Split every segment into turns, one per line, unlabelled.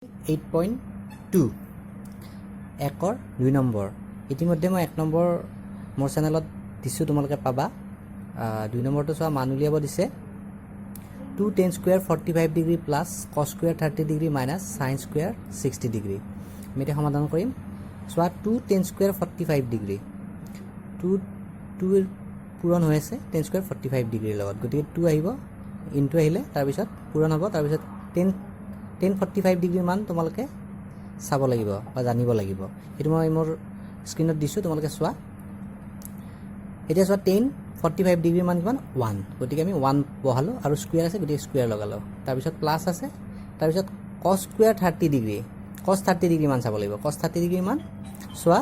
8.2, একৰ দুই নম্বৰ। ইতিমধ্যে মই এক নম্বৰ মোৰ চেনেলত দিছোঁ, তোমালোকে পাবা। দুই নম্বৰটো চোৱা, মান উলিয়াব দিছে two tan square 45 degree plus cos square 30 degree minus sine square 60 degree। আমি এতিয়া সমাধান কৰিম। চোৱা, two tan square 45 degree, two two পূৰণ হৈ আছে টেন স্কুৱেৰ 45 ডিগ্ৰীৰ লগত, গতিকে টু আহিব। ইনটু আহিলে তাৰপিছত পূৰণ হ'ব। তাৰপিছত টেন 45 ডিগ্ৰীৰ মান তোমালোকে চাব লাগিব বা জানিব লাগিব। সেইটো মই মোৰ স্ক্ৰীণত দিছোঁ, তোমালোকে চোৱা। এতিয়া চোৱা, টেন 45 ডিগ্ৰীৰ মান কিমান? ওৱান। গতিকে আমি ওৱান বহালোঁ আৰু স্কুৱেৰ আছে, গতিকে স্কুৱেৰ লগালোঁ। তাৰপিছত প্লাছ আছে। তাৰপিছত cos square 30 degree, cos 30 degree মান চাব লাগিব। কছ 30 ডিগ্ৰী মান চোৱা,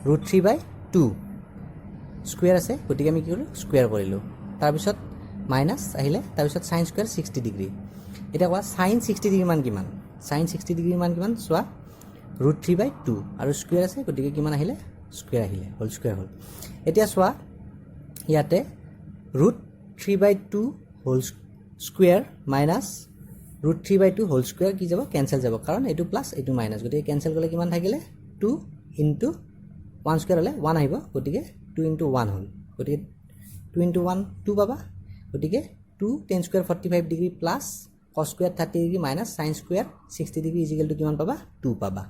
root three by two। Square আছে, গতিকে আমি কি কৰিলোঁ? স্কুৱেৰ কৰিলোঁ। তাৰপিছত মাইনাছ আহিলে। তাৰপিছত চাইন স্কুৱেৰ 60 ডিগ্ৰী। এতিয়া কোৱা, চাইন 60 ডিগ্ৰী মান কিমান? চাইন 60 ডিগ্ৰী মান কিমান? চোৱা, ৰুট থ্ৰী বাই টু আৰু স্কুৱেৰ আছে, গতিকে কিমান আহিলে? স্কুৱেৰ আহিলে, হোল স্কুৱেৰ হ'ল। এতিয়া চোৱা, ইয়াতে root three by two whole square minus root three by two whole square কি যাব? কেঞ্চেল যাব, কাৰণ এইটো প্লাছ, এইটো মাইনাছ। গতিকে কেঞ্চেল কৰিলে কিমান থাকিলে? টু ইনটু ওৱান স্কুৱেৰ হ'লে ওৱান আহিব, গতিকে টু ইনটু ওৱান হ'ল। গতিকে টু ইনটু ওৱান টু পাবা। গতিকে two tan square 45 degree plus cos square 30 degree minus sine square 60 degree is equal to কিমান পাবা? টু পাবা।